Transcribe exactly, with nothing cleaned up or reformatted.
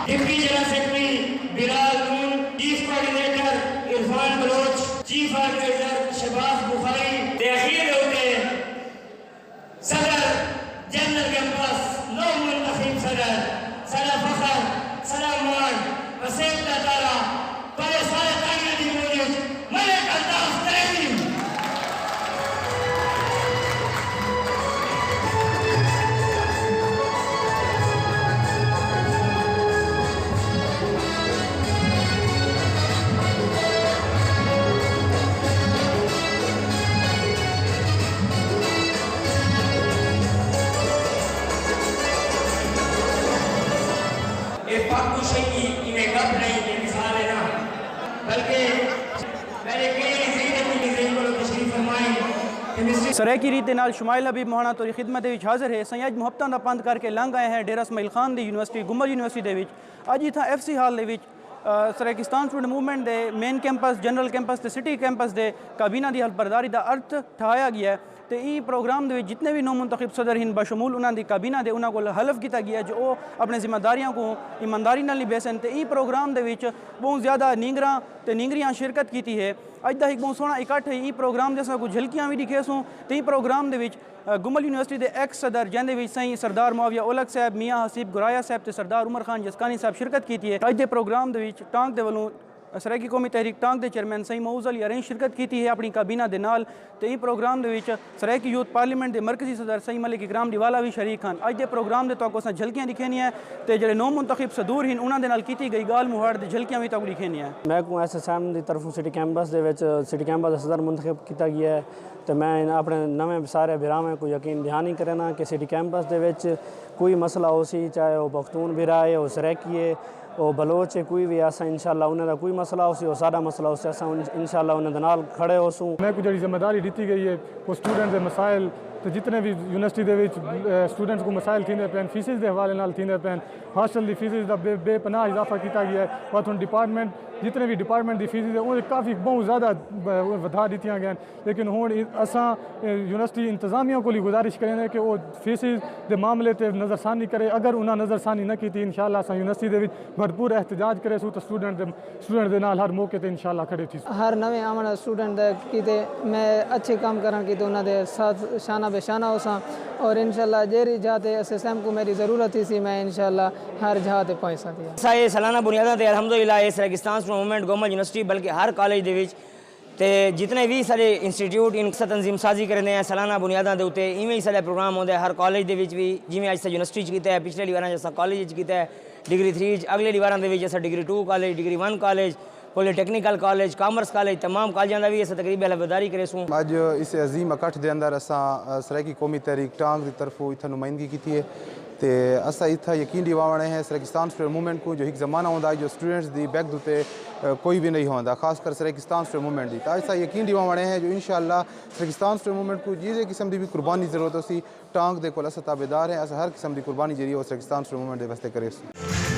Deputy general secretary Bilal Noon, chief coordinator Irfan Baloch, chief organiser Shahbaz Bukhari تے اخیر دے اتے صدر جنرل کیمپس، نو منتخب صدر، ساݙا فخر، ساݙا ماݨ، وسیب دا تارا، تہاݙے سارے تاڑیاں دی گونج وچ ملک الطاف تریمی۔ اے پاکو شیکی ایویں گپ نئیں کہ مثال ہے نا، بلکہ میݙے کئی عزیز اپنی عزیز کولوں تشریف فرمائیں کہ مسٹر سرائیکی ریت دے نال شمائل حبیب مہاݨا تہاݙی خدمت دے وچ حاضر ہے۔ سئیں، اڄ محبتاں دا پندھ کر کے لنگھ آئے ہیں ڈیرہ اسماعیل خان دی یونیورسٹی، گمبل یونیورسٹی دے وچ۔ اڄ اتھاں ایف سی ہال دے وچ، آ، سرائیکستان اسٹوڈنٹ موومنٹ دے مین کیمپس، جنرل کیمپس تے سٹی کیمپس دے کابینہ دی حلف برداری دا ارتھ ٹھایا ڳیا ہے۔ تے ایں پروگرام دے وچ جتنے وی نومنتخب صدر ہن، بشمول انہاں دی کابینہ دے، انہاں کول حلف کیتا ڳیا جو او اپݨے ذمہ داریاں کوں ایمانداری نال نبھیسن۔ تے ایں پروگرام دے وچ ٻہوں زیادہ نینگراں تے نینگریاں شرکت کیتی ہے۔ اڄ دا ہک ٻہوں سوہݨا اکٹھ ہے۔ ایں پروگرام دے اساں کوں جھلکیاں وی ݙکھیسوں۔ تے ایں پروگرام دے وچ، آ، گمبل یونیورسٹی دے ایکس صدر، جیندے وچ سئیں سردار معاویہ اولکھ صاحب، میاں حسیب گرایا صاحب تے سردار عمر خان جسکانی صاحب شرکت کیتی ہے۔ اڄ دے پروگرام دے وچ ٹانک دے ولوں سرائیکی قومی تحریک ٹانک دے چیئرمین سئیں معوذ علی ارینج شرکت کیتی ہے اپݨی کابینہ دے نال۔ تے ایں پروگرام دے وچ سرائیکی یوتھ پارلیمنٹ دے مرکزی صدر سئیں ملک اکرام ڈیوالہ وی شریک ہن۔ اڄ دے پروگرام دے تہاکوں اساں جھلکیاں ݙکھیندے ہیں تے جیڑھے نو منتخب صدور ہن، انہاں دے نال کیتی ڳئی ڳالھ مہاڑ دی جھلکیاں وی تہاکوں ݙکھیندے ہیں۔ میکوں ایس ایس ایم دی طرفوں سٹی کیمپس دے وچ، سٹی کیمپس دا صدر منتخب کیتا ڳیا ہے۔ تے میں اپݨے نویں سارے بھراواں کوں یقین دہانی کرینداں کہ سٹی کیمپس دے وچ کوئی مسئلہ ہوسی، چاہے او پختون بھرا ہے، او سرائیکی ہے، او بلوچ ہے، کوئی وی، اساں انشاءاللہ انہاں دا کوئی مسئلہ ہوسی، او ساݙا مسئلہ ہوسی، اساں ان-، انشاءاللہ انہاں دے نال کھڑے ہوسوں۔ میکوں جیڑھی ذمہ داری ݙتی ڳئی ہے، او اسٹوڈنٹ دے مسائل تے جتنے وی یونیورسٹی دے وچ، اے، اسٹوڈنٹس کوں مسائل تھیندے پئن، فیسز دے حوالے نال تھیندے پئن، ہاسٹل دی فیسز دا بے، بے پناہ اضافہ کیتا ڳیا ہے۔ اتھوں ڈپارٹمنٹ، جتنے وی ڈپارٹمنٹ دی فیسز ہے، اوں کافی ٻہوں زیادہ، اے، ودھا ݙتیاں ڳئن۔ لیکن ہݨ اساں، اے، یونیورسٹی انتظامیہ کول وی گزارش کریندے کہ او فیسز دے معاملے تے نظر ثانی کرے۔ اگر انہاں نظر ثانی نہ کیتی، انشاءاللہ اساں یونیورسٹی دے وچ بھرپور احتجاج کریسوں تے اسٹوڈنٹ دے، اسٹوڈنٹ دے نال ہر موقع تے انشاءاللہ کھڑے تھیسوں۔ ہر نویں آوݨ آلے اسٹوڈنٹ دے کیتے میں اچھے کم کرݨ کیتے انہاں دے ساتھ شانہ بہ شانہ ہوساں، اور انشاءاللہ جیڑھی جاہ تے ایس ایس ایم کوں میݙی ضرورت تھیسی، میں انشاءاللہ ہر جاہ تے پہنچساں پیا۔ اساں اے سالانہ بنیاداں تے الحمدللہ اے Saraikistan student movement Gomal university بلکہ ہر کالج دے وچ تے جتنے وی سارے انسٹیٹیوٹ ان سا تنظیم سازی کریندے ہیں سالانہ بنیاداں دے اتے، ایویں ہی سارے پروگرام ہوندے ہیں ہر کالج دے وچ وی، جیویں اڄ اساں یونیورسٹی اچ کیتا ہے، پچھلے ڈیواراں اچ اساں کالج اچ کیتا ہے، ڈگری تھری اچ، اڳلے ڈیواراں دے وچ اساں degree two college, degree one college, polytechnical college, commerce college, تمام کالجاں دا وی اساں تقریبی حلف برداری کریسوں۔ اڄ اس عظیم اکٹھ دے اندر اساں، آ، سرائیکی قومی تحریک ٹانک دی طرفوں اتھاں نمائندگی کیتی ہے۔ تے اساں اتھاں یقین ݙیواوݨے ہیں سرائیکستان اسٹوڈنٹ موومنٹ کوں جو ہک زمانہ ہوندا ہئی جو اسٹوڈنٹس دی بیک دے اتے، آ، کوئی وی نہیں ہوندا، خاص کر سرائیکستان اسٹوڈنٹ موومنٹ دی۔ تاں اساں یقین ݙیواوݨے ہیں جو انشاءاللہ سرائیکستان اسٹوڈنٹ موومنٹ کوں جیڑھے قسم دی وی قربانی ضرورت ہوسی، ٹانک دے کول اساں تابعدار ہیں، اساں ہر قسم دی قربانی جیڑھی ہے او سرائیکستان اسٹوڈنٹ موومنٹ دے واسطے کریسوں۔